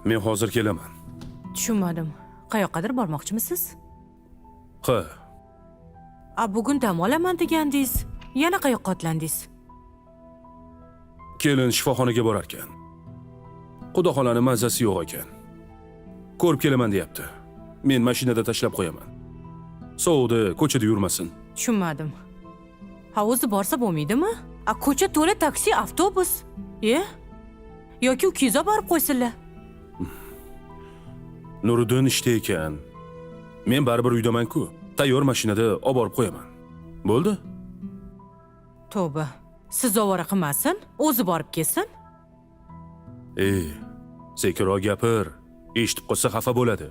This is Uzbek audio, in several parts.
Men hozir kelaman. Tushunmadim. Qayoqqadir bormoqchimisiz? Ha, A bugun dam olaman degandingiz. Yana qayoqqa otlandingiz? Kelin shifoxonaga borarkan. Xudo xolani mazasi yo'q ekan. Ko'rib kelaman deyapti. Men mashinada tashlab qo'yaman. Sovuqda ko'chada yurmasin. Tushunmadim. Ha, o'zi borsa bo'lmaydimi? A ko'cha to'la taksi, avtobus. E? Yoki ukangiz olib borib qo'ysinlar. Nuriddin ishda ekan. Men baribir uydaman-ku. Tayyor mashinada olib borib qo'yaman. Bo'ldi? Tavba. Siz ovora qilmasin, o'zi borib kelsin. Ey, sekinroq gapir. Eshitib qolsa xafa bo'ladi.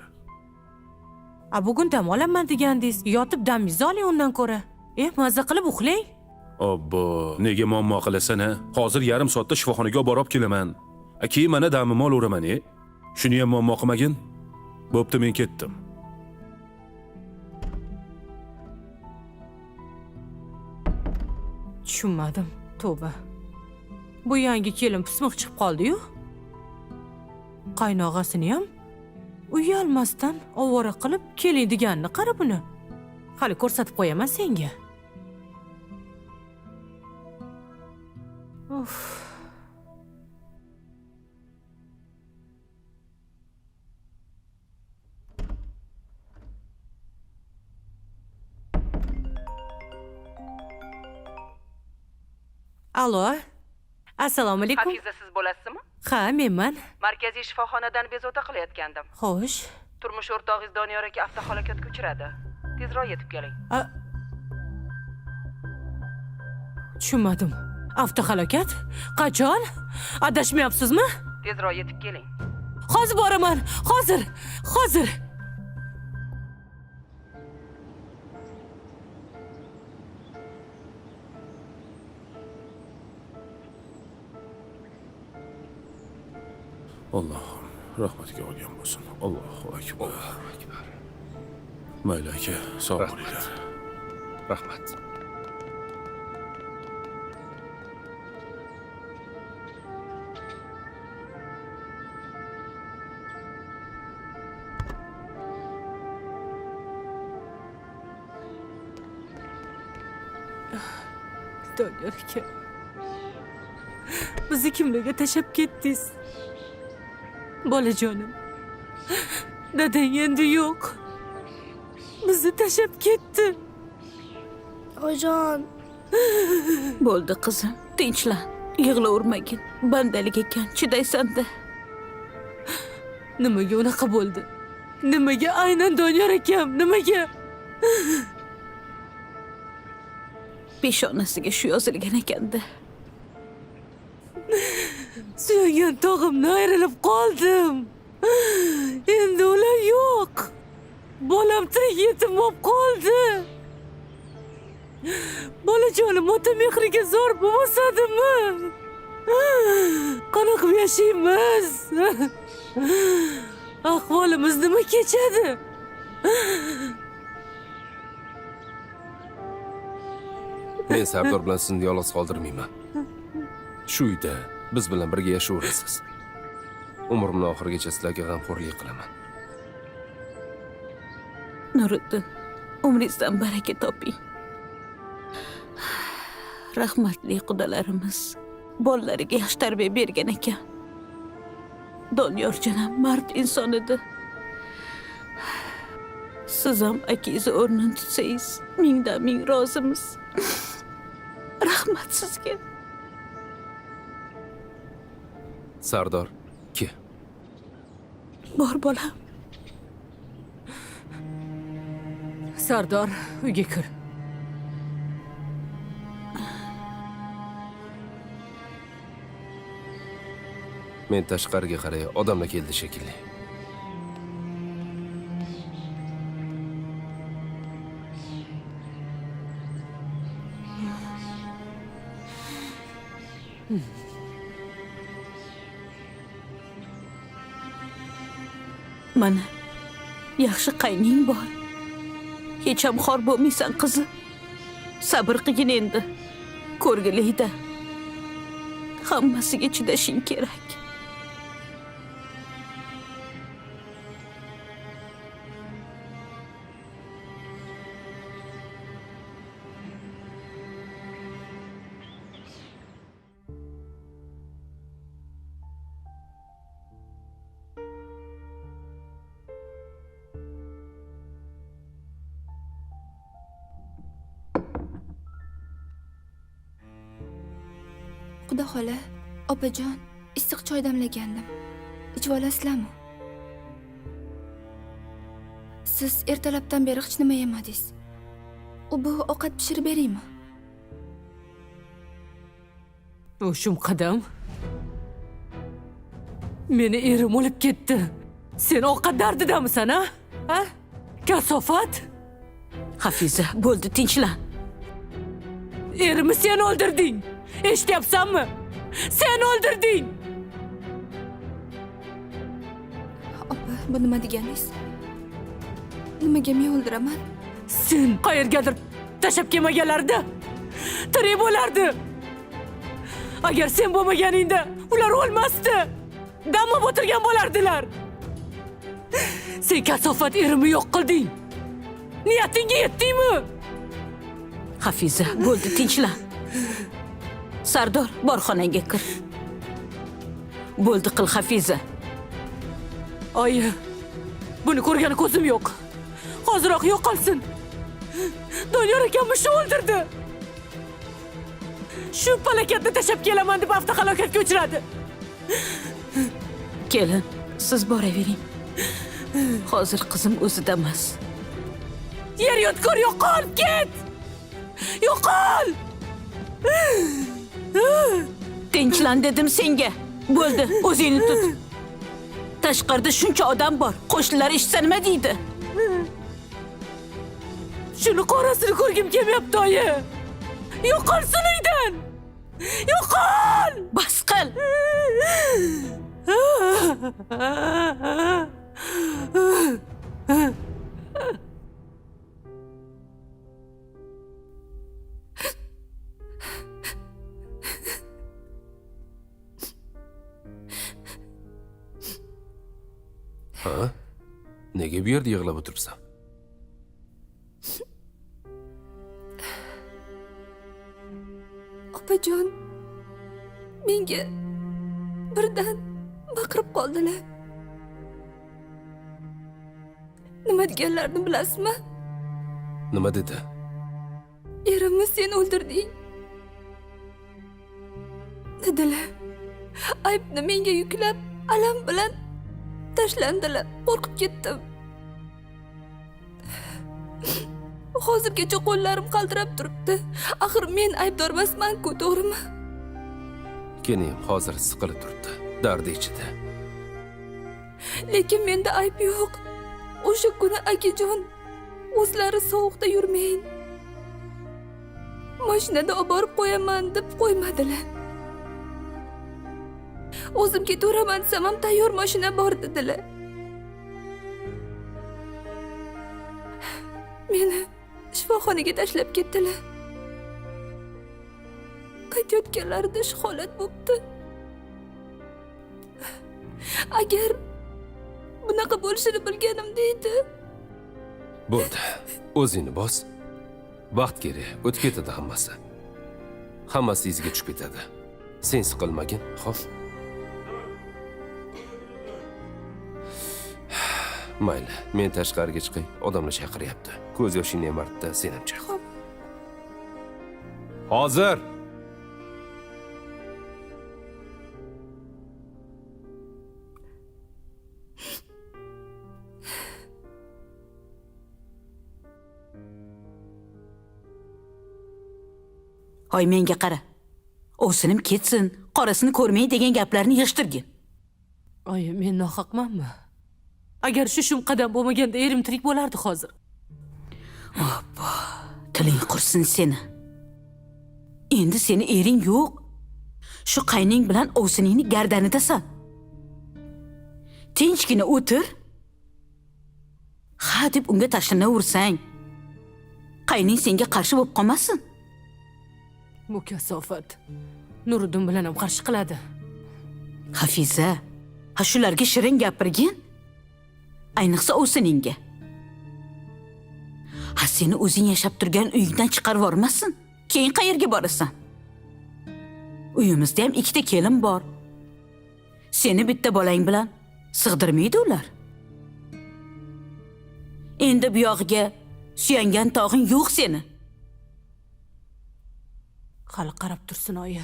A bugun dam olaman degandingiz. Yotib damingizni oling undan ko'ra. E, maza qilib uxlang. Obbo, nega muammo qilasan a? Hozir yarim soatda shifoxonaga olib borib kelaman. A keyin mana damimni olaveraman, e. Shuni ham muammo qilmagin. Bo'pti, men ketdim. Tushunmadim. Tavba. Bu yangi kelin pismiq chiqib qoldi-yu. Qaynog'asini ham uyalmasdan ovora qilib keling deganini qara buni. Hali ko'rsatib qo'yaman senga. Uf. Alo. Assalomu alaykum. Hafiza siz bo'lasizmi? Ha, menman. Markaziy shifoxonadan bezovta qilayotgandim. Xo'sh. Turmush o'rtog'ingiz Doniyor aka avtohalokatga uchradi. Tezroq yetib keling. Tushunmadim. Avtohalokat? Qachon? Adashmayapsizmi? Tezroq yetib keling. Hozir boraman. Hozir. Hozir. Allohim rahmatiga olgan bo'lsin. Allohu akbar. Allohu akbar. Mayli aka, sog' bo'linglar. Rahmat. Doniyor aka. Bizni kimlarga tashlab ketdingiz? Bolajonim. Dadang endi yo'q. Bizni tashlab ketdi. Oyijon. Bo'ldi qizim, tinchlan. Yig'lavermagin. Bandalik ekan, chidaysan-da. Nimaga unaqa bo'ldi? Nimaga aynan Doniyor akam? Nimaga? Peshonasiga shu yozilgan ekanda. Suyangan tog'imdan ayrilib qoldim. Endi ular yo'q. Bolam tirik yetim bo'lib qoldi. Bolajonim ota mehriga zor bo'lmasadimi? Qanaqa qilib yashaymiz? Ahvolimiz nima kechadi? Men Sardor bilan sizni yolg'iz qoldirmayman. Shu uyda biz bilan birga yashayverasiz. Umrimni oxirigacha sizlarga g'amxo'rlik qilaman. Nuriddin, umringizdan baraka toping. Rahmatli qudalarimiz bolalariga yaxshi tarbiya bergan ekan. Doniyorjon ham mard inson edi. Siz ham akangizni o'rnini tutsangiz, mingdan ming rozimiz. Rahmat sizga. Sardor, ke. Bor bolam. Sardor, uyga kir. Men tashqariga qaray, odamlar keldi shekilli. Mana yaxshi qayning bor. Hech ham xor bo'lmaysan qizim. Sabr qilgin endi. Ko'rgilikda. Hammasiga chidashing kerak. Xudo xola, opajon, issiq choy damlagandim. Ichib olasizlarmi? Siz ertalabdan beri hech nima yemadingiz. U bu ovqat pishirib beraymi? O'shim qadam. Meni erim o'lib ketdi. Sen ovqat dardidamisan, ha? Ha? Kasofat? Hafiza, bo'ldi, tinchlan. Erimni sen o'ldirding. Eshityapsanmi? Sen o'ldirding. Opa, bu nima deganingiz? Nimaga men o'ldiraman? Sen qayergadir tashlab kelmaganlarida tirik bo'lardi. Agar sen bo'lmaganingda ular o'lmasdi. Dam olib o'tirgan bo'lardilar. Sen kasofat erimni yo'q qilding. Niyatingga yetdingmi? Hafiza, bo'ldi, tinchlan. Sardor, bor xonangga kir. Bo'ldi qil, Hafiza. Oyi, buni ko'rgani ko'zim yo'q. Hoziroq yo'qolsin. Doniyor akamni shu o'ldirdi. Shu palakatni tashlab kelaman deb avtohalokatga uchradi. Kelin, siz boravering. Hozir qizim o'zida emas. Yer yutkur, yo'qol, ket! Yo'qol! Tinchlan dedim senga. Bo'ldi, o'zingni tut. Tashqarida shuncha odam bor. Qo'shnilar eshitsa nima deydi? Shuni qorasini ko'rgim kelmayapti, oyi. Yo'qolsin uydan. Yo'qol! Bas qil. Ha? Nega bu yerda yig'lab o'tiribsan? Opajon, menga birdan baqirib qoldilar. Nima deganlarini bilasizmi? Nima dedi? Erimni sen o'ldirding, dedilar. Aybni menga yuklab, alam bilan tashlandilar. Qo'rqib ketdim. Hozirgacha qo'llarim qaltirab turibdi. Axir men aybdor emasman-ku, to'g'rimi? Keling, hozir siqilib turibdi, dardi ichida. Lekin menda ayb yo'q. O'sha kuni akajon o'zlari sovuqda yurmang, mashinada olib borib qo'yaman deb qo'ymadilar. O'zim ketaveraman desam ham tayyor mashina bor dedilar. Meni shifoxonaga tashlab ketdilar. Qaytayotganlarida shu holat bo'pti. Agar bunaqa bo'lishini bilganimda edi. Bo'ldi. O'zingni bos. Vaqt kerak, o'tib ketadi hammasi. Hammasi iziga tushib ketadi. Sen siqilmagin, xo'p? Mayli, men tashqariga chiqay, odamlar chaqiryapti. Ko'z yoshingni emartda, sen ham chiq. Xo'p. Hozir. Hoy, menga qara. Ovsinim ketsin, qorasini ko'rmay degan gaplarni yig'ishtirgin. Oyi, men nohaqmanmi? Agar shu shum qadam bo'lmaganda erim tirik bo'lardi hozir. Obbo, tiling qursin seni. Endi seni ering yo'q. Shu qayning bilan ovsiningni gardanidasan. Tinchgina o'tir. Ha deb unga tashlanaversang, qayning senga qarshi bo'lib qolmasin. Bu kasofat Nuriddin bilan ham qarshi qiladi. Hafiza, ha shularga shirin gapirgin. Ayniqsa ovsiningga. Ha seni o'zing yashab turgan uyingdan chiqarib yubormasin. Keyin qayerga borasan? Uyimizda ham ikkita kelin bor. Seni bitta bolang bilan sig'dirmaydi ular. Endi bu yog'iga suyangan tog'ing yo'q seni. Hali qarab tursin oyi.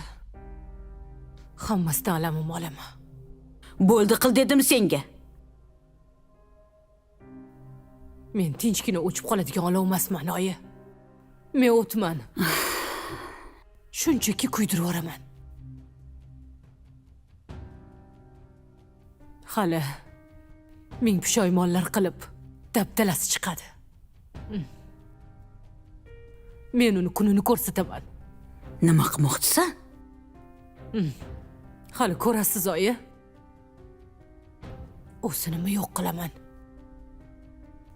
Hammasidan alamim olaman. Bo'ldi qil dedim senga. Men tinchgina o'chib qoladigan olov emasman oyi. Men o'tman. Shunchaki kuydirib yuboraman. Hali ming pushaymonlar qilib dabdalasi chiqadi. Men uni kunini ko'rsataman. Nima qilmoqchisan? Hali ko'rasiz oyi. O'zinimni yo'q qilaman.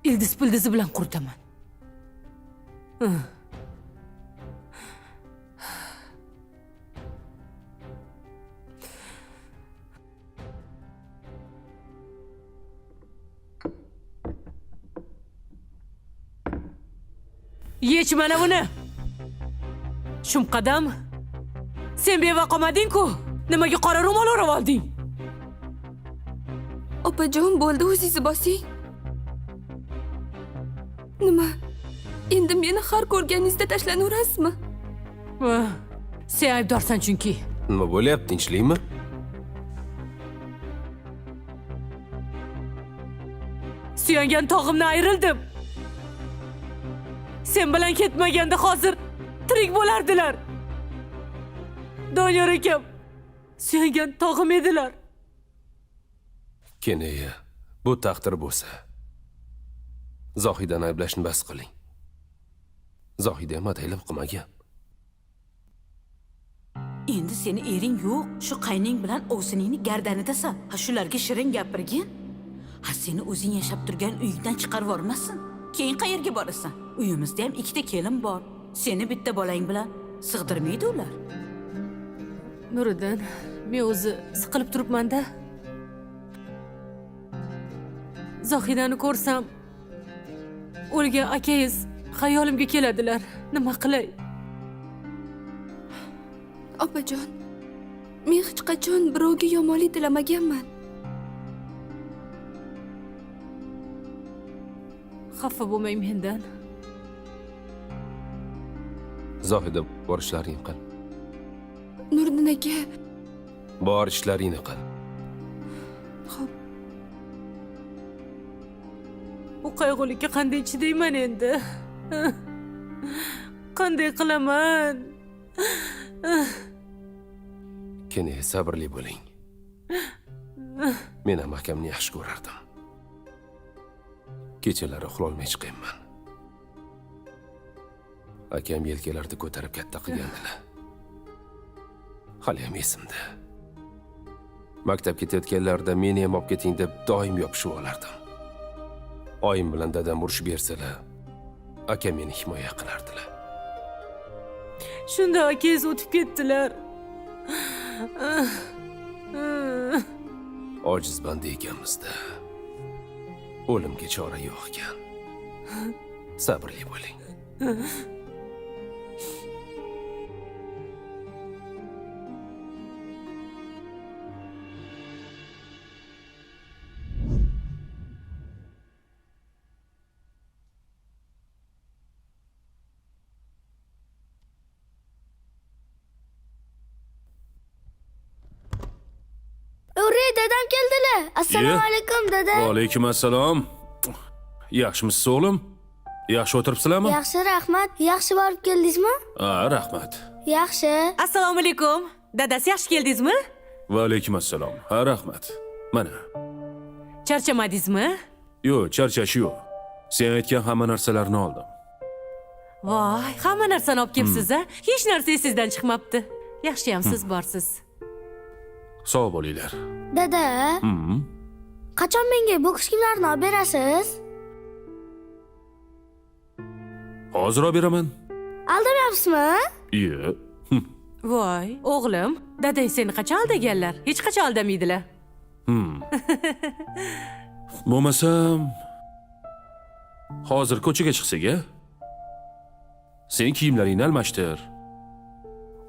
Ildiz pildizi bilan quritaman. Yech mana buni. Shumqadam, sen beva qolmading-ku. Nimaga qora ro'mol o'rab olding? Opajon, bo'ldi, o'zingizni bosing. Nima? Endi meni har ko'rganingizda tashlanaverasizmi? Sen aybdorsan chunki. Nima bo'lyapti, tinchlikmi? Suyangan tog'imdan ayrildim. Sen bilan ketmaganda hozir tirik bo'lardilar. Doniyor akam suyangan tog'im edilar. Keneya, bu taqdir bo'lsa, Zohidani ayblashni bas qiling. Zohida ham ataylab qilmagan. Endi seni ering yo'q, shu qayning bilan ovsiningni gardanidasan. Ha shularga shirin gapirgin. Ha seni o'zing yashab turgan uyingdan chiqarib yubormasin. Keyin qayerga borasan? Uyimizda ham ikkita kelin bor. Seni bitta bolang bilan sig'dirmaydi ular. Nuriddin, men o'zi siqilib turibman-da. Zohidani ko'rsam, o'lgan akangiz xayolimga keladilar. Nima qilay? Opajon, men hech qachon birovga yomonlik tilamaganman. Xafa bo'lmang mendan. Zohida, bor ishlaringni qil. Nuriddin aka. Bor ishlaringni qil. Xo'p. Bu qayg'ulikka qanday chidayman endi? Qanday qilaman? Kene, sabrli bo'ling. Men ham akamni yaxshi ko'rardim. Kechalari uxlolmay chiqayman. Akam yelkalarida ko'tarib katta qilgandilar. Hali ham esimda. Maktabga ketayotganlarida meni ham olib keting deb doim yopishib olardim. Oyim bilan dadam urushib bersalar, akam meni himoya qilardilar. Shunda akangiz o'tib ketdilar. Ojiz banda ekanmiz-da. O'limga chora yo'q ekan. Sabrli bo'ling. Dadam keldilar. Assalomu alaykum dada. Va alaykum assalom. Yaxshimisiz o'g'lim? Yaxshi o'tiribsizlarmi? Yaxshi, rahmat. Yaxshi borib keldingizmi? Ha, rahmat. Yaxshi. Assalomu alaykum. Dadasi, yaxshi keldingizmi? Va alaykum assalom. Ha, rahmat. Mana. Charchamadingizmi? Yo'q, charchash yo'q. Sen aytgan hamma narsalarni oldim. Voy, hamma narsani olib kelibsiz-a? Hech narsa esingizdan chiqmabdi. Yaxshi ham siz borsiz. Sog' bo'linglar. Dada, qachon menga boks kiyimlarini olib berasiz? Hozir olib beraman. Aldamayapsizmi? Yo'q. Voy, o'g'lim, dadang seni qachon aldaganlar? Hech qachon aldamaydilar. Bo'lmasam hozir ko'chaga chiqsak, a? Sen kiyimlaringni almashtir.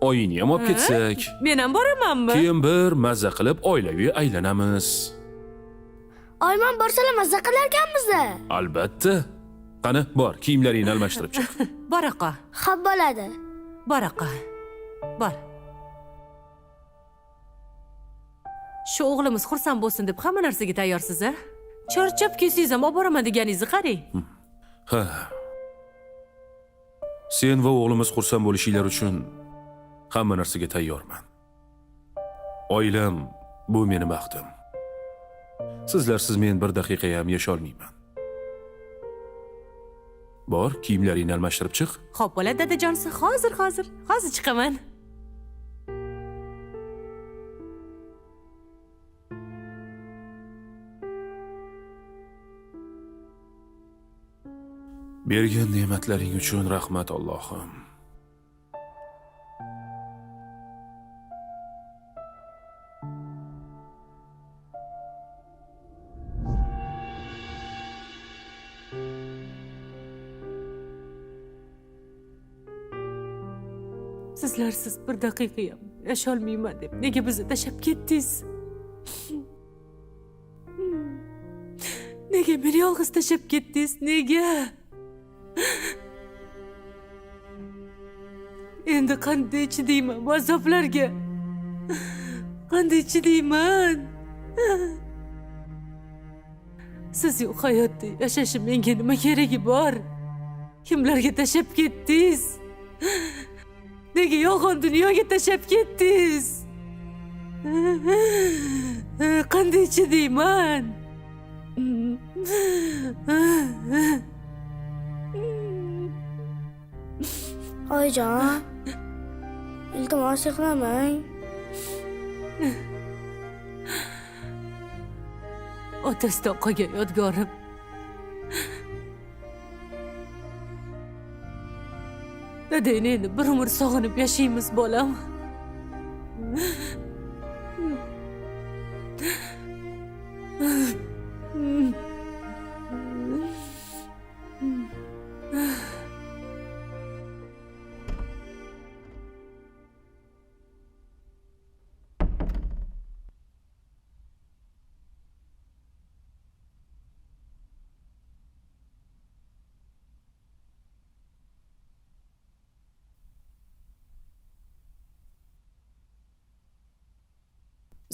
Oyingni ham olib ketsak. Men ham boramanmi? Keyin bir mazza qilib oilaviy aylanamiz. Oyim ham borsalar mazza qilarkanmiz-da. Albatta. Qani, bor, kiyimlaringni almashtirib chiq. Boraqa, Xo'p bo'ladi. boraqa. Bor. Shu o'g'limiz xursand bo'lsin deb hamma narsaga tayyorsiz, a? Charchab kelsangiz ham olib boraman deganingizni qarang. Ha. Sen va o'g'limiz xursand bo'lishinglar uchun hamma narsaga tayyorman. Oilam bu meni baxtim. Sizlarsiz men bir daqiqa ham yasha olmayman. Bor, kiyimlaringni almashtirib chiq. Xo'p, bo'ladi dadajonsi, hozir, hozir, hozir chiqaman. Bergan ne'matlaring uchun rahmat, Allohim. Sizlarsiz bir daqiqa ham yasholmayman deb nega bizni tashlab ketdingiz? Nega meni yolg'iz tashlab ketdingiz? Nega? Endi qanday chidayman bu azoblarga? Qanday chidayman? Siz yo'q hayotda yashashim menga nima keragi bor? Kimlarga tashlab ketdingiz? Nega yolg'on dunyoga tashlab ketdingiz? Qanday chidayman? Oyijon, iltimos yig'lamang. Otasidan qolgan yodgorim. Dadangni endi bir umr sog'inib yashaymiz, bolam.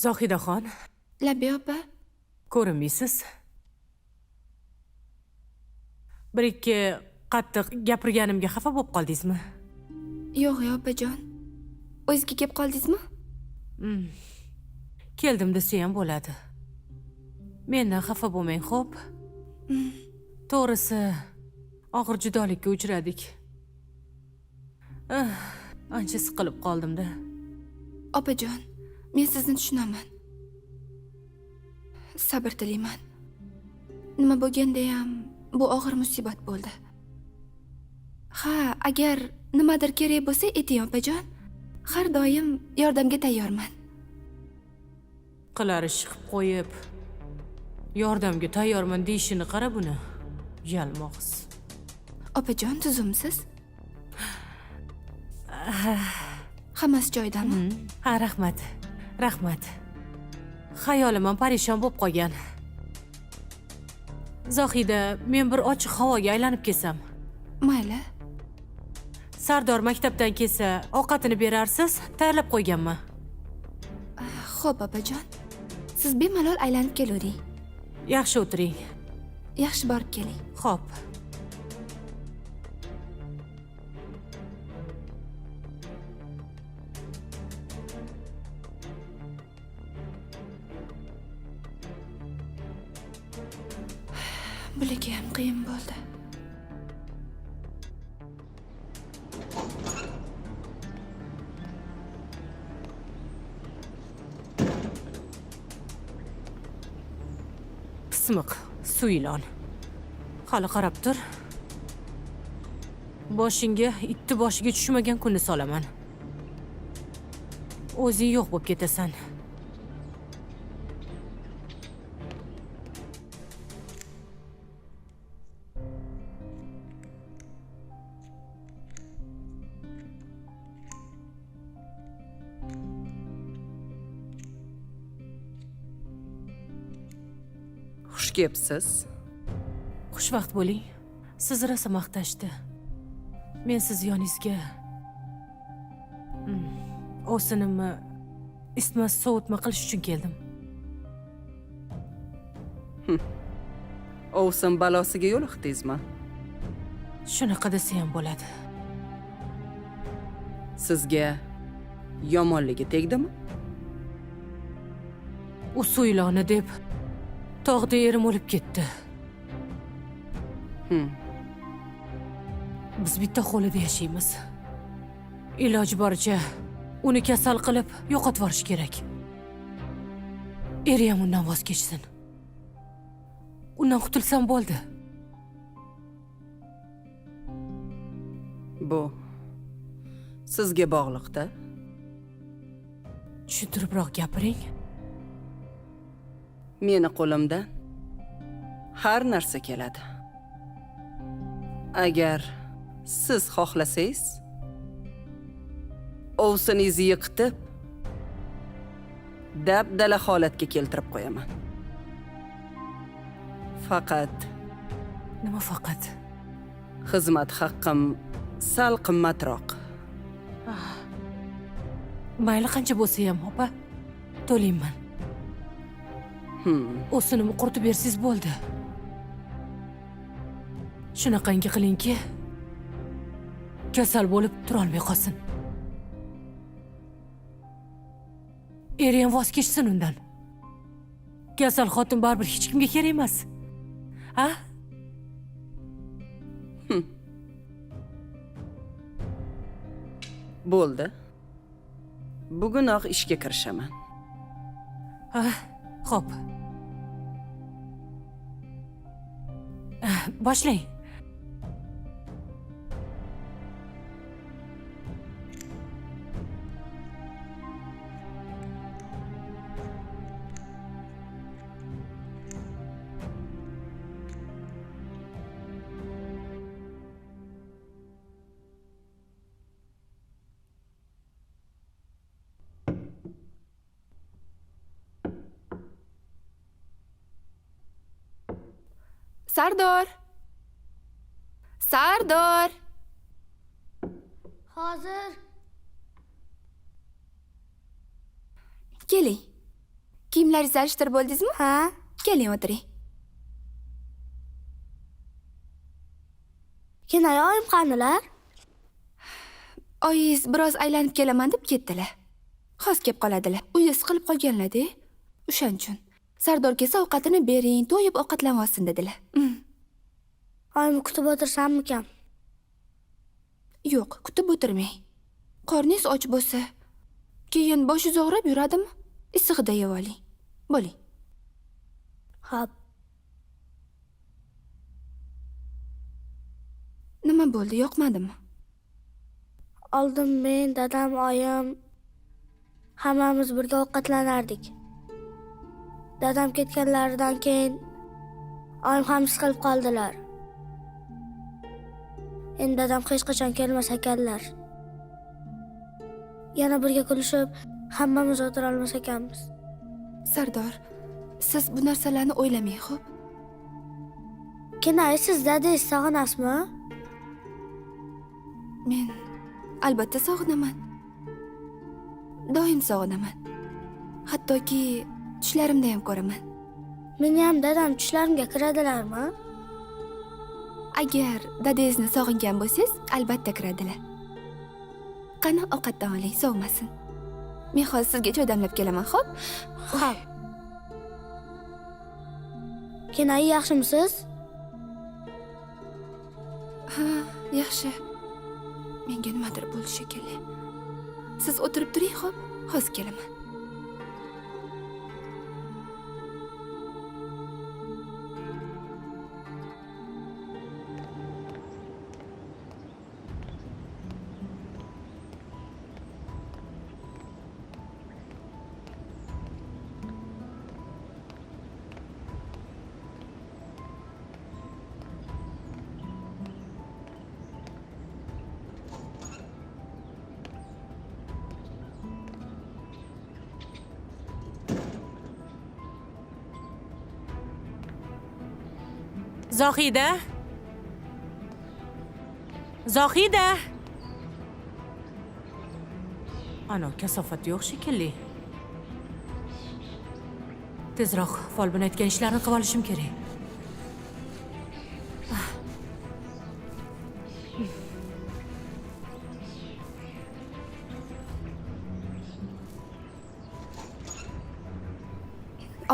Zohidaxon. Labbay opa. Ko'rinmaysiz. Bir ikki qattiq gapirganimga xafa bo'lib qoldingizmi? Yo'q, opajon. O'zingizga kelib qoldingizmi? Keldim desa ham bo'ladi. Mendan xafa bo'lmang, xo'p? To'g'risi, og'ir judolikka uchradik. Ancha siqilib qoldim-da. Opajon, men sizni tushunaman. Sabr tilayman. Nima bo'lganda ham bu og'ir musibat bo'ldi. Ha, agar nimadir kerak bo'lsa, ayting opajon. Har doim yordamga tayyorman. Qilar ish qilib qo'yib, yordamga tayyorman deyishini qara buni. Yalmog'iz. Opajon, tuzumsiz? Hammasi joyidami? Ha, rahmat. Rahmat. Xayolim ham parishon bo'lib qolgan. Zohida, men bir ochiq havoga aylanib kelsam. Mayli. Sardor maktabdan kelsa, ovqatini berarsiz, tayyorlab qo'yganman. Xo'p, opajon. Siz bemalol aylanib kelavering. Yaxshi o'tiring. Yaxshi borib keling. Xo'p. Bularga ham qiyin bo'ldi. Pismiq, suyilon. Hali qarab tur. Boshingga itni boshiga tushmagan kunni solaman. O'zing yo'q bo'lib ketasan. Xush kelibsiz. Xushvaqt bo'ling. Siz rosa maqtashdi. Men siz yoningizga ovsinimni isitma sovutma qilish uchun keldim. Ovsin balosiga yo'liqdingizmi? Shunaqa desa ham bo'ladi. Sizga yomonligi tegdimi? U suyloni deb tog'da erim o'lib ketdi. Biz bitta hovlida yashaymiz. Iloji boricha uni kasal qilib yo'qotib yuborish kerak. Eri ham undan voz kechsin. Undan qutulsam bo'ldi. Bu sizga bog'liq-da. Tushuntiribroq gapiring. Meni qo'limdan har narsa keladi. Agar siz xohlasangiz, ovsiningizni yiqitib, dabdala holatga keltirib qo'yaman. Faqat nima faqat? Xizmat haqqim sal qimmatroq. Mayli, qancha bo'lsa ham, opa, to'layman. Ovsinimni quritib bersangiz bo'ldi. Shunaqangi qilingki, kasal bo'lib turolmay qolsin. Eri ham voz kechsin undan. Kasal xotin baribir hech kimga kerak emas. Ha? Bo'ldi. Bugunoq ishga kirishaman. Ha, xo'p. Boshlang. Sardor! Sardor! Hozir. Keling. Kiyimlaringizni alishtirib bo'ldingizmi? Ha. Keling, o'tiring. Kenay oyim qanilar? Oyingiz biroz aylanib kelaman deb ketdilar. Hozir kelib qoladilar. Uyda siqilib qolganlar-da. O'shaning uchun. Sardor kelsa ovqatini bering, to'yib ovqatlanib olsin dedilar. Oyimni kutib o'tirsammikan? Yo'q, kutib o'tirmang. Qorningiz och bo'lsa, keyin boshingiz og'rib yuradimi? Issig'ida yeb oling. Bo'ling. Xo'p. Nima bo'ldi, yoqmadimi? Oldin men, dadam, oyim hammamiz birga ovqatlanardik. Dadam ketganlaridan keyin oyim ham siqilib qoldilar. Endi dadam hech qachon kelmas ekanlar. Yana birga kulishib, hammamiz o'tira olmas ekanmiz. Sardor, siz bu narsalarni o'ylamang, xo'p? Kenay, siz dadangizni sog'inasizmi? Men albatta sog'inaman. Doim sog'inaman. Hattoki tushlarimda ham ko'raman. Meni ham dadam tushlarimga kiradilarmi? Agar dadangizni sog'ingan bo'lsangiz, albatta kiradilar. Qani ovqatdan oling, sovimasin. Men hozir sizga choy damlab kelaman, xo'p? Xo'p. Kenay, yaxshimisiz? Ha, yaxshi. Menga nimadir bo'ldi shekilli. Siz o'tirib turing, xo'p? Hozir kelaman. Zohida. Zohida. Ana, kasofat yo'q shekilli. Tezroq folbin aytgan ishlarni qilib olishim kerak.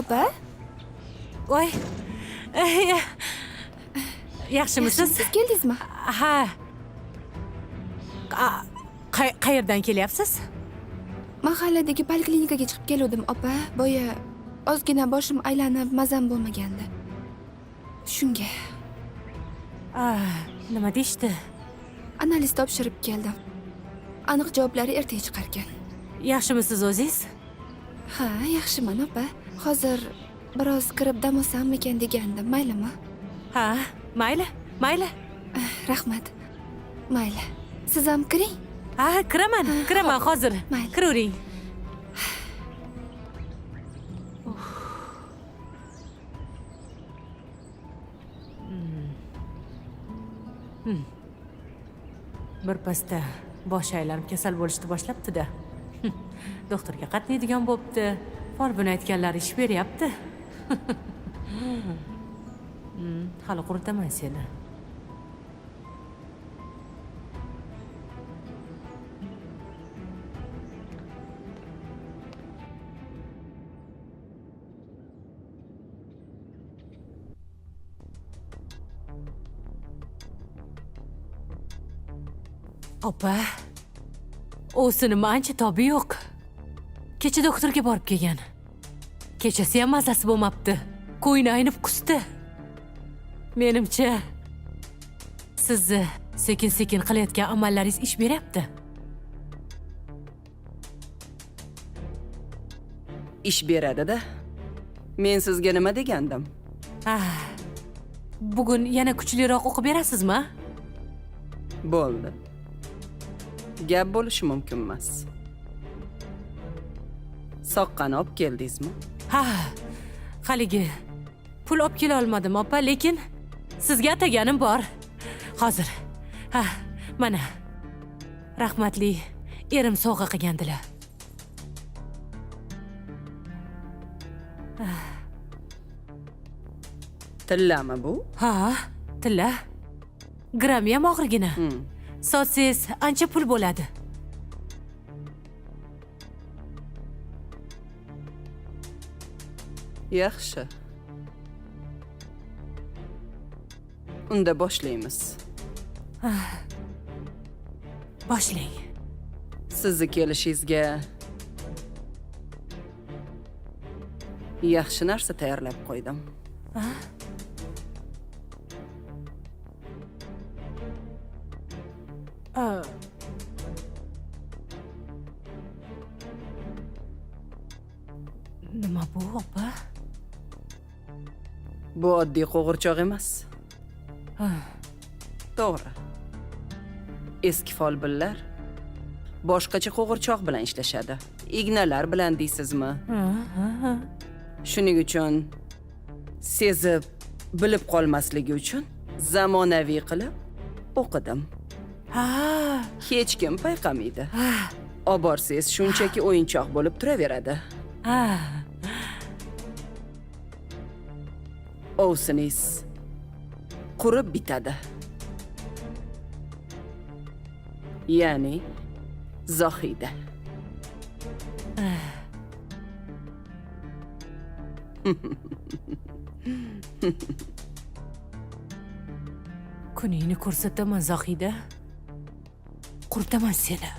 Opa? Voy. Yaxshimisiz? Siz keldingizmi? Ha. Qayerdan kelyapsiz? Mahalladagi poliklinikaga chiqib keluvdim, opa. Boya ozgina boshim aylanib, mazam bo'lmagandi. Shunga. Nima deyishdi? Analiz topshirib keldim. Aniq javoblari ertaga chiqarkan. Yaxshimisiz o'zingiz? Ha, yaxshiman, opa. Hozir biroz kirib dam olsammikan degandim, maylimi? Ha, mayli, mayli. Rahmat. Mayli. Siz ham kiring. Ha, kiraman, kiraman hozir. Mayli. Kiravering. Bir pasda bosh aylanib kasal bo'lishni boshlabdi-da. Doktorga qatnaydigan bo'pti. Folbin aytganlari ish beryapti. Hali quritaman seni. Opa, o'sinim ancha tobi yo'q. Kecha doktorga borib kelgan. Kechasi ham mazasi bo'lmabdi. Ko'yni aynib qusdi. Menimcha, sizni sekin-sekin qilayotgan amallaringiz ish beryapti. Ish beradi-da. Men sizga nima degandim? Bugun yana kuchliroq o'qib berasizmi? Bo'ldi. Gap bo'lishi mumkin emas. Soqqani olib keldingizmi? Ha, haligi pul olib kela olmadim, opa, lekin sizga ataganim bor. Hozir. Ha, mana. Rahmatli erim sovg'a qilgandilar. Tillami bu? Ha, tilla. Grammi ham og'irgina. Sotsangiz ancha pul bo'ladi. Yaxshi. Unda boshlaymiz. Boshlang. Sizni kelishingizga yaxshi narsa tayyorlab qo'ydim. Nima bu, opa? Bu oddiy qo'g'irchoq emas. To'g'ri. Eski folbinlar boshqacha qo'g'irchoq bilan ishlashadi. Ignalar bilan deysizmi? Shuning uchun sezib, bilib qolmasligi uchun zamonaviy qilib o'qidim. Hech kim payqamaydi. Oborsangiz shunchaki o'yinchoq bo'lib turaveradi. Ovsiningiz qurib bitadi. Ya'ni Zohida. Kuningni ko'rsataman Zohida. Quritaman seni.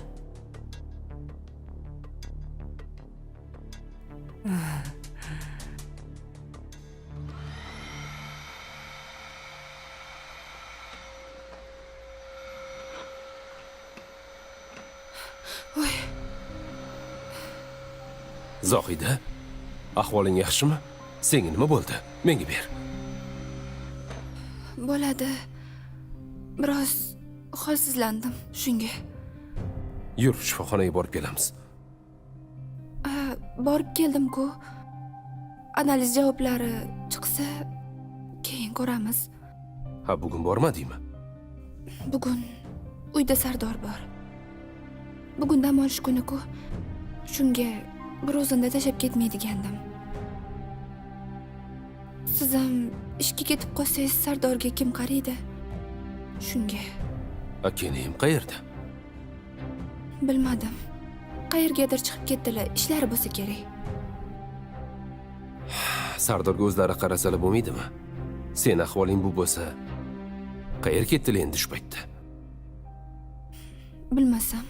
Zohida, ahvoling yaxshimi? Senga nima bo'ldi? Menga ber. Bo'ladi. Biroz holsizlandim shunga. Yur, shifoxonaga borib kelamiz. Borib keldim-ku. Analiz javoblari chiqsa, keyin ko'ramiz. Ha, bugun bormadingmi? Bugun uyda Sardor bor. Bugun dam olish kuni-ku. Shunga bir o'zimda tashlab ketmaydigandim. Siz ham ishga ketib qolsangiz Sardorga kim qaraydi? Shunga. Akenim qayerda? Bilmadim. Qayergadir chiqib ketdilar, ishlari bo'lsa kerak. Sardorga o'zlari qarasalar bo'lmaydimi? Sen ahvoling bu bo'lsa, qayerga ketdilar endi shu paytda? Bilmasam.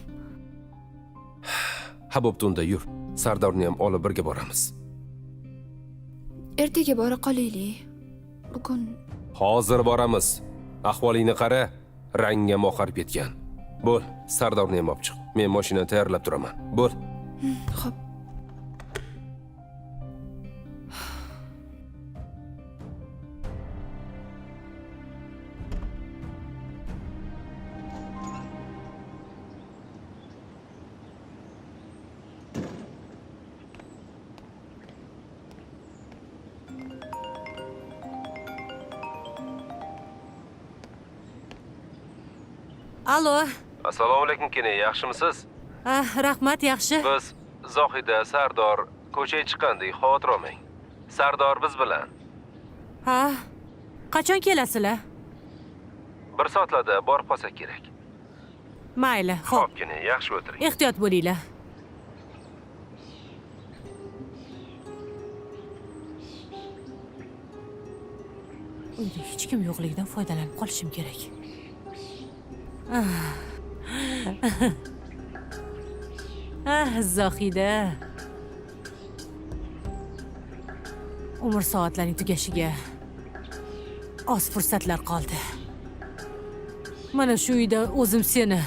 Ha, bo'pti unda yur. Sardorni ham olib birga boramiz. Ertaga bora qolaylik. Bugun hozir boramiz. Ahvolingni qara, rangim oqarib ketgan. Bo'l, Sardorni ham olib chiq. Men mashinani tayyorlab turaman. Bo'l. Xo'p. Alo. Assalomu alaykum Kene, yaxshimisiz? Rahmat, yaxshi. Biz Zohida, Sardor ko'chaga chiqqandik, xavotir olmang. Sardor biz bilan. Ha. Qachon kelasizlar? Bir soatlarda borib qolsak kerak. Mayli, xo'p. Xo'p, Kene, yaxshi o'tiring. Ehtiyot bo'linglar. Uyda hech kim yo'qligidan foydalanib qolishim kerak. Ah, Zohida. Umr soatlarining tugashiga oz fursatlar qoldi. Mana shu uyda o'zim seni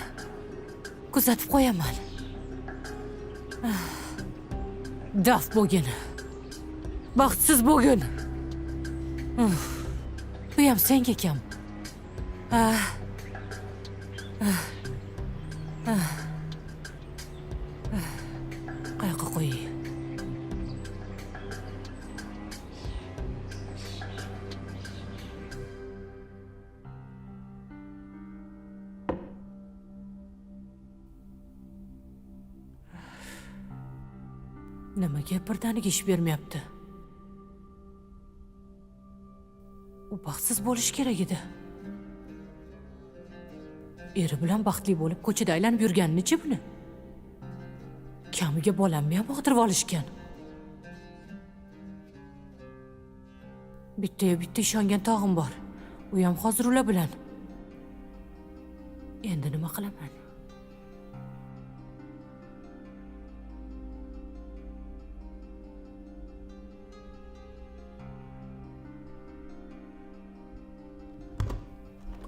kuzatib qo'yaman. Daf bo'gin. Baxtsiz bo'gin. Bu ham senga kam. Qayoqqa qo'yay? Nimaga birdaniga ish bermayapti? U baxtsiz bo'lishi kerak edi. Eri bilan baxtli bo'lib ko'chada aylanib yurganini-chi buni? Kamiga bolamni ham og'dirib olishgan. Bitta-yu bitta ishongan tog'im bor. U ham hozir ular bilan. Endi nima qilaman?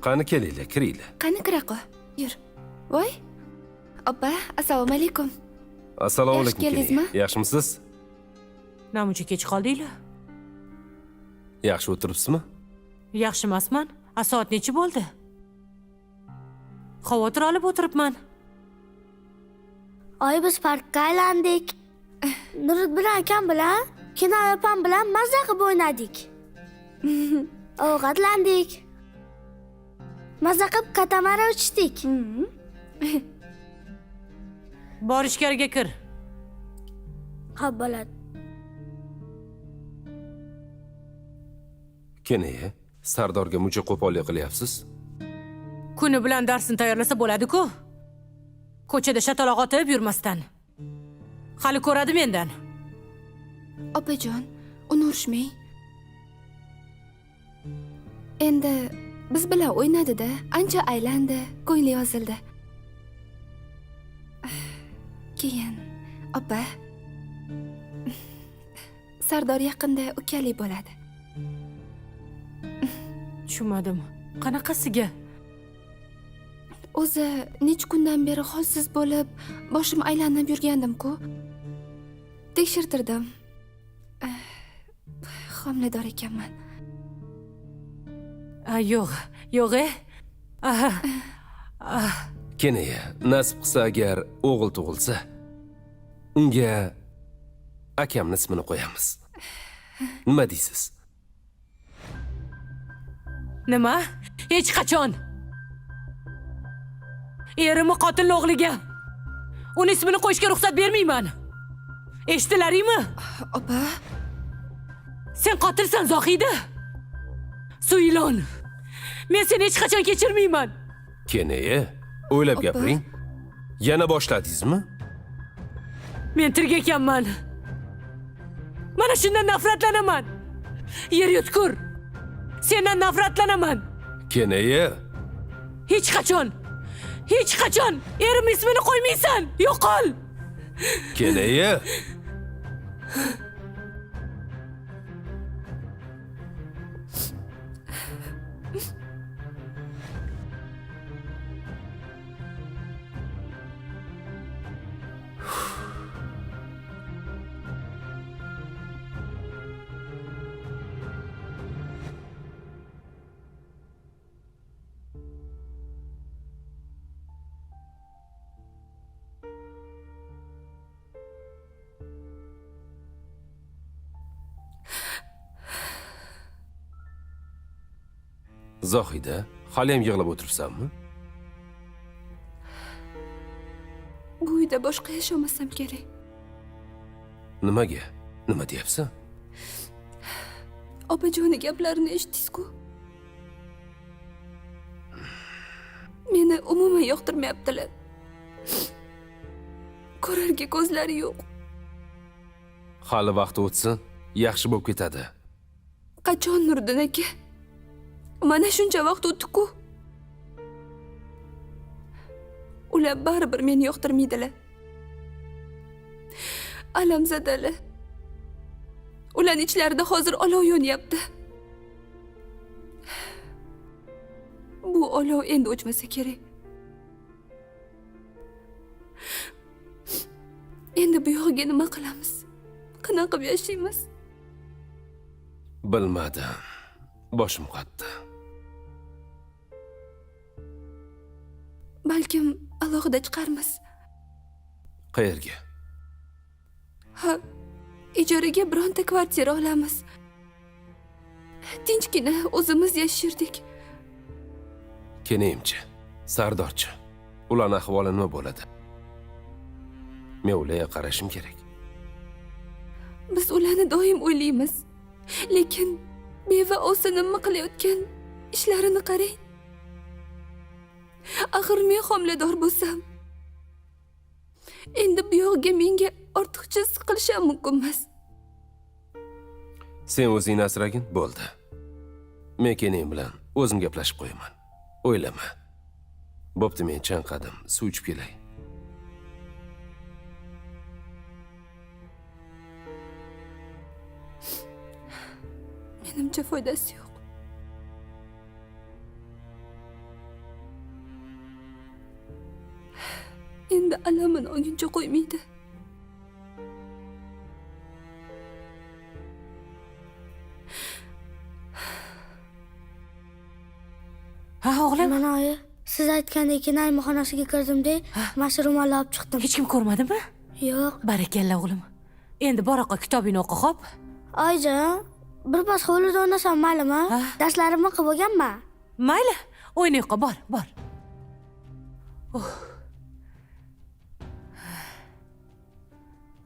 Qani kelinglar, kiringlar. Qani kira qo. Yur. Voy. Opa, assalomu alaykum. Assalomu alaykum. Yaxshi keldingizmi? Yaxshimisiz? Namuncha kech qoldinglar? Yaxshi o'tiribsizmi? Yaxshi emasman. A soat necha bo'ldi? Xavotir olib o'tiribman. Oy, biz parkka aylandik. Nurit bilan akam bilan, Kinoy opam bilan mazza qilib o'ynadik. Ovqatlandik. Mazza qilib katamara uchdik. Bor, ichkariga kir. Xo'p bo'ladi. Kene, Sardorga muncha qo'pollik qilyapsiz? Kuni bilan darsini tayyorlasa bo'ladi-ku. Ko'chada shataloq otib yurmasdan. Hali ko'radi mendan. Opajon, uni urishmang. Endi biz bilan o'ynadi-da, ancha aylandi, ko'ngli yozildi. Keyin, opa, Sardor yaqinda ukali bo'ladi. Tushunmadim. Qanaqasiga? O'zi necha kundan beri holsiz bo'lib, boshim aylanib yurgandim-ku. Tekshirtirdim. Homilador ekanman. Yo'q, yo'q. Kene, nasib qilsa agar o'g'il tug'ilsa, unga akamni ismini qo'yamiz. Nima deysiz? Nima? Hech qachon. Erimni qotilni o'g'liga uni ismini qo'yishga ruxsat bermayman. Eshitilaringmi? Opa, Sen qotilsan, Zohida. Suyilon. Men seni hech qachon kechirmayman. Keneyi, o'ylab gapiring. Yana boshladingizmi? Men tirik ekanman. Mana shundan nafratlanaman. Yer yutkur. Sendan nafratlanaman. Keneyi, Hech qachon, hech qachon erim ismini qo'ymaysan. Yo'qol. Keneyi. Zohida, hali ham yig'lab o'tiribsanmi? Bu uyda boshqa yashamasam kerak. Nimaga? Nima deyapsan? Opajoni gaplarini eshitdingiz-ku. Meni umuman yoqtirmayaptilar. Ko'rarga ko'zlari yo'q. Hali vaqt o'tsin, yaxshi bo'lib ketadi. Qachon Nurdin aka? Mana shuncha vaqt o'tdi-ku. Ular baribir meni yoqtirmaydilar. Alamzadalar. Ularning ichlarida hozir olov yonyapti. Bu olov endi o'chmasa kerak. Endi bu yog'iga nima qilamiz? Qanaqa qilib yashaymiz? Bilmadim. Boshim qotdi. Balkim alohida chiqarmiz. Qayerga? Ha, ijaraga bironta kvartira olamiz. Tinchgina o'zimiz yashirdik. Kenimchi, Sardorchi. Ularning ahvoli nima bo'ladi? Men ularga qarashim kerak. Biz ularni doim o'ylaymiz. Lekin beva ovsinimni qilayotgan ishlarini qarang. Axir men homilador bo'lsam, endi bu yog'iga menga ortiqcha siqilish ham mumkin emas. Sen o'zingni asragin, bo'ldi. Men kening bilan o'zim gaplashib qo'yaman. O'ylama. Bo'pti, men chanqadim, suv ichib kelay. Menimcha foydasi yo'q. Endi alamini olguncha qo'ymaydi. Ha, o'g'lim. Mana oyi, siz aytgandek naymxonasiga kirdim-da, mana shu ro'molni olib chiqdim. Hech kim ko'rmadimi? Yo'q. Barakalla o'g'lim. Endi bor oqa kitobingni o'qi, xo'p? Oyijon, bir pas hovlida o'ynasam maylimi? Darslarimni qilib bo'lganman. Mayli, o'ynay qol, bor, bor. Oh.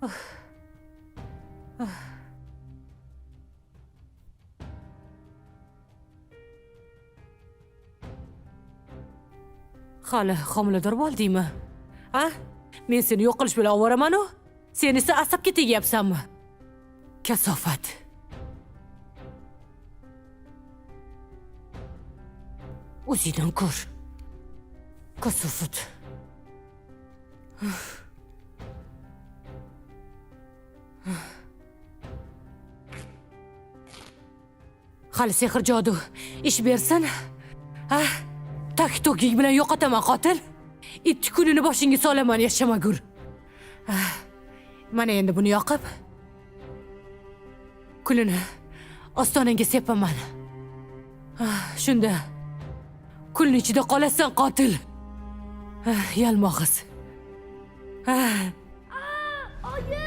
Oh. Oh. Hali homilador bo'ldingmi? Ha? Men seni yo'q qilish bilan ovoraman-u. Sen esa asabga tegyapsanmi? Kasofat. O'zingdan ko'r. Kasofat. Hali sehr jodu ish bersin. Ha? Tak tokik bilan yo'qotaman qotil. It kunini boshingga solaman yashamagur. Mana endi buni yoqib kulini ostonangga sepaman. Shunda kulni ichida qolasan qotil. Yalmog'iz. Oyi!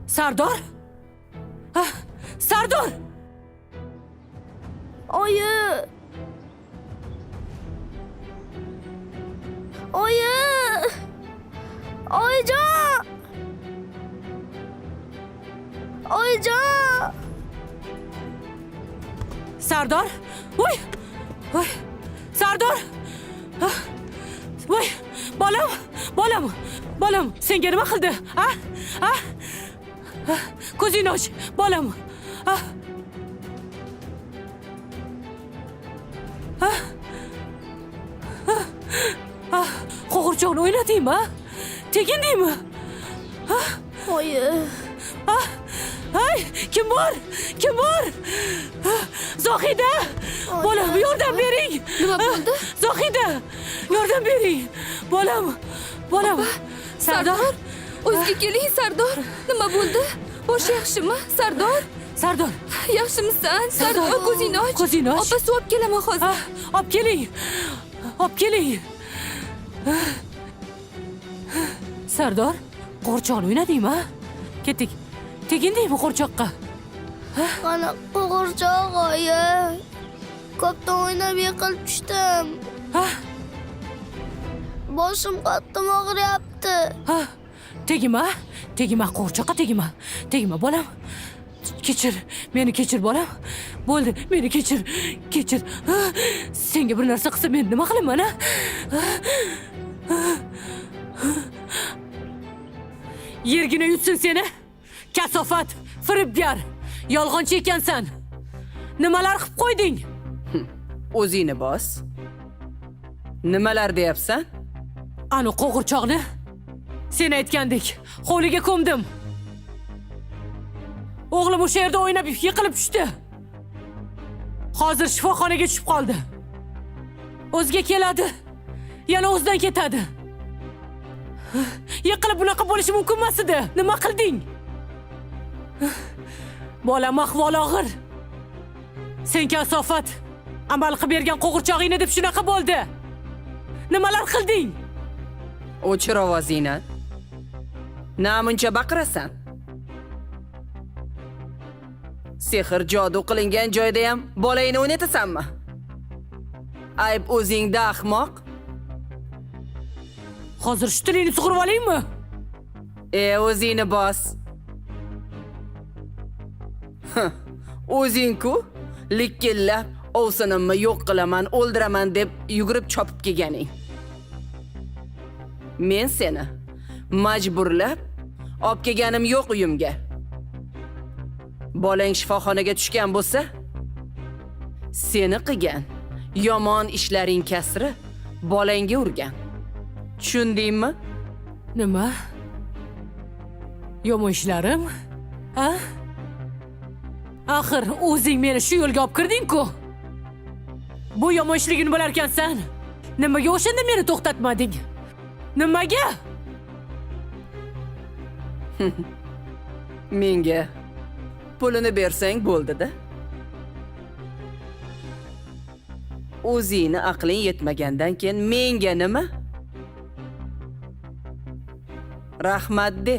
Sardor? Sardor! Oyi! Oyi! Oyijon! Oyijon! Sardor! Voy! Voy! Sardor! Voy! Bolam! Bolam! Bolam, senga nima qildi? A? A? Ko'zingni och, bolam. A? A? A? Qo'g'irchoqni o'ynataymi? Tegindingmi? Oyi! Ay, kim bor? Kim bor? Zohida! Bolam, yordam bering! Nima bo'ldi? Zohida! Yordam bering! Bolam! Bolam! Sardor! O'ziga keling, Sardor. Nima bo'ldi? Bosh yaxshimi, Sardor? Sardor! Yaxshimisan? Sardor, ko'zingni och. Ko'zingni och. Opa, suv olib kelaman hozir. Olib keling. Olib keling. Sardor, qo'g'irchoqni o'ynadingmi? Ketdik. Tegindingmi qo'g'irchoqqa? Qani qo'g'irchoq, oyi? Ko'pdan o'ynab yiqilib tushdim. Boshim qattiq og'riyapti. Tegma, tegma qo'g'irchoqqa tegma. Tegma bolam. Kechir, meni kechir bolam. Bo'ldi, meni kechir, kechir. Senga bir narsa qilsa men nima qilaman, a? Yergina yutsin seni. Kasofat, firibgar, yolg'onchi ekansan. Nimalar qilib qo'yding? O'zingni bos. Nimalar deyapsan? Ani qo'g'irchoqni sen aytgandek hovliga ko'mdim. O'g'lim o'sha yerda o'ynab yiqilib tushdi. Hozir shifoxonaga tushib qoldi. O'ziga keladi, yana o'zidan ketadi. Yiqilib bunaqa bo'lishi mumkin emas edi. Nima qilding? Bolam ahvoli og'ir. Sen kasofat, amal qilib bergan qo'g'irchog'ingni deb shunaqa bo'ldi. Nimalar qilding? O'chir ovozingni. Namuncha baqirasan. Sehr jodu qilingan joyda ham bolangni o'ynatasanmi? Ayb o'zingda, ahmoq. Hozir shu tilingni sug'urib olaymi? O'zingni bos. O'zing-ku likillab ovsinimni yo'q qilaman, o'ldiraman deb yugurib chopib kelganing. Men seni majburlab olib kelganim yo'q uyimga. Bolang shifoxonaga tushgan bo'lsa, seni qilgan yomon ishlaring kasri bolangga urgan. Tushundingmi? Nima? Yomon ishlarim? Ha? Axir o'zing meni shu yo'lga olib kirding-ku. Bu yomon ishligini bilar ekansan. Nimaga o'shanda meni to'xtatmading? Nimaga? Menga pulini bersang bo'ldi-da. O'zingni aqling yetmagandan keyin menga nima? Rahmat de.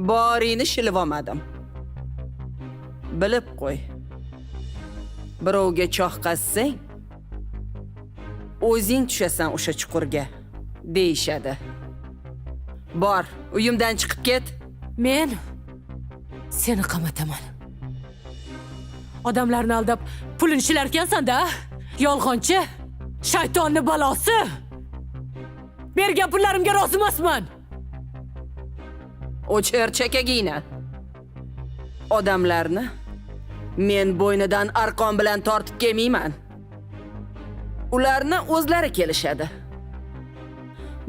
Boringni shilib olmadim. Bilib qo'y. Birovga choh qazsang, o'zing tushasan o'sha chuqurga, deyishadi. Bor, uyimdan chiqib ket. Men seni qamataman. Odamlarni aldab pulini shilar ekansan-da. Yolg'onchi, shaytonni balosi. Bergan pullarimga rozi emasman. O'chir chakagina. Odamlarni men bo'ynidan arqon bilan tortib kelmayman. Ularni o'zlari kelishadi.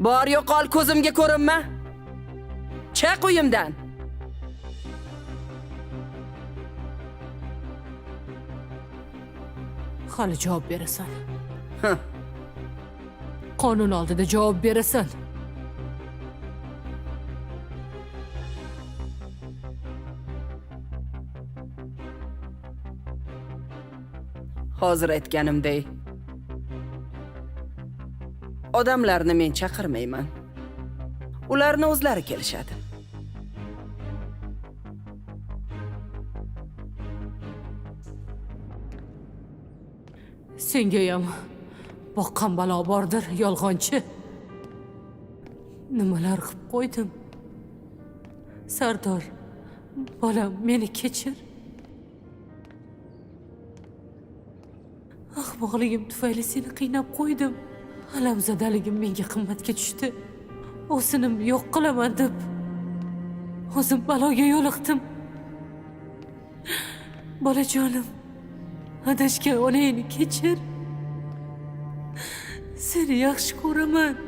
Bor yo'qol, ko'zimga ko'rinma. Chiq uyimdan. Hali javob berasan. Qonun oldida javob berasan. Hozir aytganimdek, odamlarni men chaqirmayman. Ularni o'zlari kelishadi. Sengayam boqqan balo bordir, yolg'onchi. Nimalar qilib qo'ydim? Sardor, bolam, meni kechir. Ahmoqligim tufayli seni qiynab qo'ydim. Alamzadaligim menga qimmatga tushdi. O'zinim yo'q qilaman deb o'zim baloga yo'liqdim. Bolajonim, adashgan onangni kechir. Seni yaxshi ko'raman.